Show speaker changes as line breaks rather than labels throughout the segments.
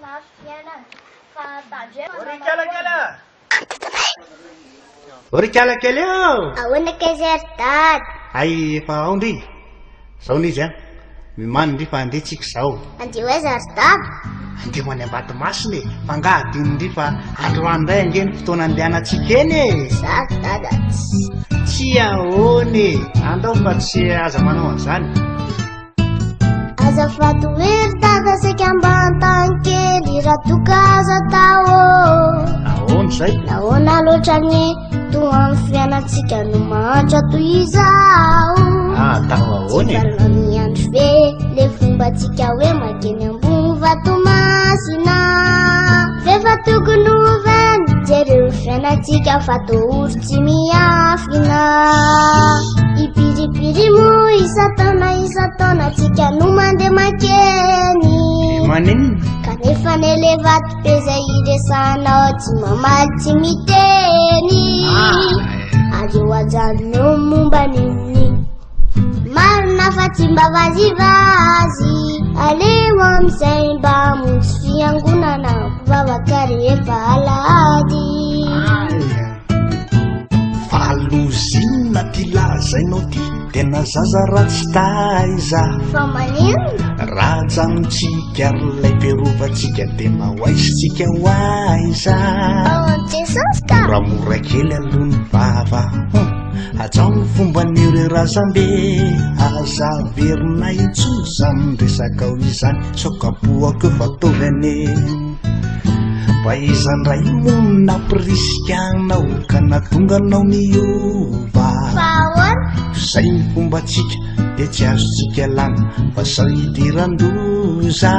mafy fiainana fa tandremo
Ô ry ikalakely a! Ô ry ikalakely ô!
Ahoana kay zay ry dada?
Hay efa ao ndry. Zao ny izy an. Mimany ndry fa andeha tsika izao.
Andeha ho aiza ry dada?
Andeha ho any Ambatomasina e. Fa angaha adino ndry fa androany indray ange ny fotoana andehanantsika eny e.
Za ry dada tsy.
Tsy ahoana e. Andao fa tsy aza manao an'izany.
Azafady hoe ry dada saika mba hantany kely raha toa ka azo atao ô.
Ahoana izay?
Nahoana loatra anie toa amin'ny fiainantsika no mahantra toy izao?
Ah, atao ahoana e?
Tsy valany andro ve le fombantsika hoe makeny ambony vatomasina? F'efa tokony hovaina, jereo ny fiainantsika fa toa ory tsy miafina. Ipiripiry moa isan-taona isan-taona tsika no mandeha mankeny.
Maninona?
Kanefa anie le vato be zay iresahanao tsy mamaly tsy miteny. Aleo ajanona eo momba an'iny. Marina fa tsy mba vazivazy. Aleo amin'izay mba hamonjy fiangonana mpivavaka rehefa alahady.
Fa lozinona ty lazainao ty tena zaza ratsy taiza.
Fa maninona?
Rajanontsika ry lay mpiarovantsika tena ho aizintsika ho aiza.
Ao amin'i Jesosy ka.
Moramora kely aloha ny vava. Hum, Hajao ny fomban'ireo razambe. Aza averina intsony izany resakao izany. Sao kapohako eo fa ataovy anie. Fa iza ndray moa no nampirisika anao ka nahatonga anao niova?
Fa ahoana?
Izay ny fombantsika dia tsy azontsika alana fa sao hidiran-doza.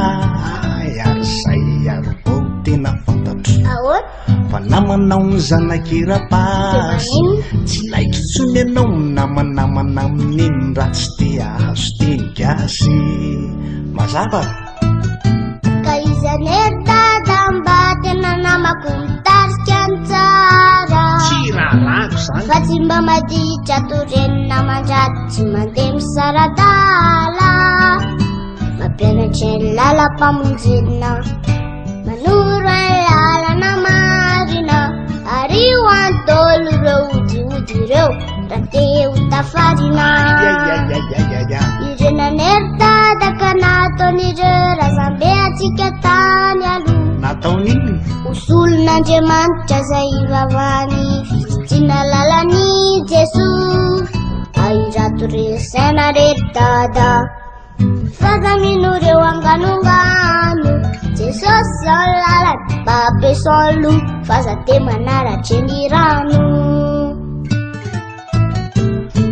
Ay, ary izay ary vao tena fantatro.
Ahoana?
Fa namanao ny zanak'i Rapasy.
Dia maninona?
Tsy laiko intsony ianao minamanamana amin'iny raha tsy te hahazo teny gasy. Mazava?
Ka iza anie ry dada mba tena namako mitarika ny tsara.
Tsy raharahako izany.
Fa tsy mba maditra torenina aman-draty tsy mandeha misara-dala. Mampianatra ny lalam-pamonjena. Manoro ny lalana marina. Ary ho an'ny daholo ireo odiody ireo raha te ho tafarina. Ireo nanery dada ka nataon'ireo razambe antsika tany aloha.
Nataon'inona?
Ho solon'Andriamanitra izay ivavahany fitsitsina lalan'i Jesoa. Ahirato re saina re ry dada. F'aza mino ireo anganongano. Jesosy izao ny lalana, mba ampiasao ny loha, f'aza te manaratra eny rano.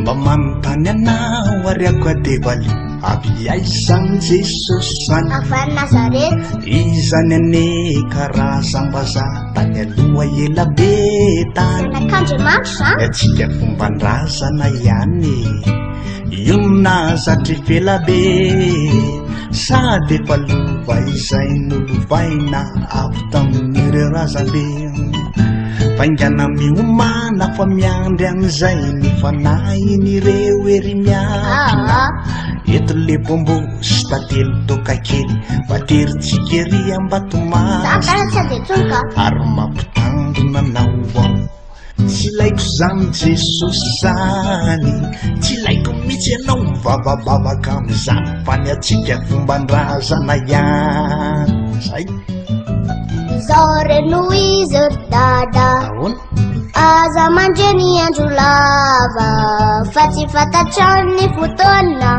Mba manontany anao ary ako ade valio Avy aiza an'i Jesosy zany?
Avy any Nazareta.
Izany anie karazam-bazaha tany aloha ela be tany.
Zanak'Andriamanitra izany.
Ny antsika fomban-drazana ihany. Io no nahazatra ela be. Sady efa lova izay nolovaina avy tamin'ireo razambe. Faingana miomàna fa miandry an'izay ny fanahin'ireo hery miafina. Eto le bonbon sy tantely toaka kely fa terintsika ery Ambatomasina. Ary mampitandrina anao aho. Tsy ilaiko izany Jesosy izany, tsy ilaiko mihitsy ianao mivavabavaka amin'izany fa ny antsika fomban-drazana ihany. Zay.
Izao re no izy ry dada.
Ahoana?
Aza mandre ny andro lava fa tsy fantatrao ny fotoana.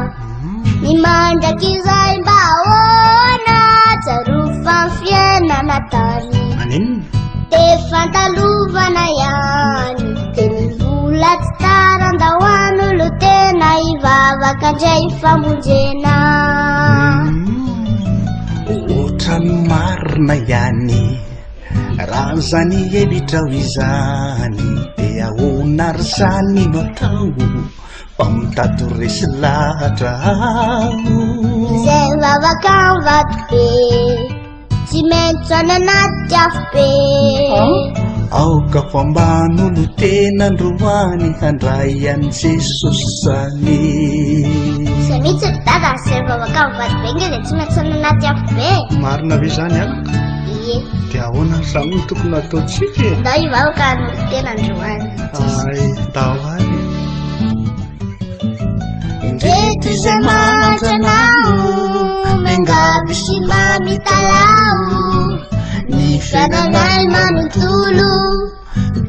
Ny mandrakizay mba ahoana, tsarovy fa ny fiainana tany.
Maninona?
Dia fandalovana ihany, dia ny mbola tsy tara andao hanolo tena hivavaka indray famonjena.
Ohatran'ny marina ihany, raha izany hevitrao izany, dia ahoana ary izany no atao? Fa mitady ho resy lahatra aho.
Izay mivavaka amin'ny vato be, tsy maintsy any anaty afo be.
Aoka fa mba hanolo-tena androany handray an'i Jesosy zany.
Izay. mihitsy ry dada, izay mivavaka amin'ny vato be nge dia tsy maintsy any anaty afo be e.
Marina ve izany anaka?
Ie.
Dia ahoana ary izany no tokony hataontsika e?
Ndao hivavaka hanolo-tena androany.
Ay, ndao ary e. Indreto izay mahantra anao, miangavy sy
mamitalaho, ny fiainanay manontolo.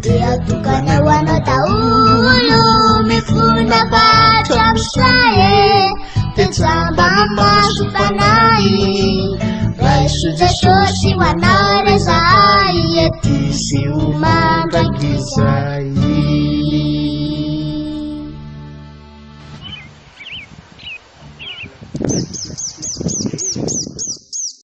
Dia tokana ho anao daholo Mifona batro amin'ny e Dia jamba maso fanahy Raiso Jesosy ho anao re zahay Ety sy ho mandrakizay.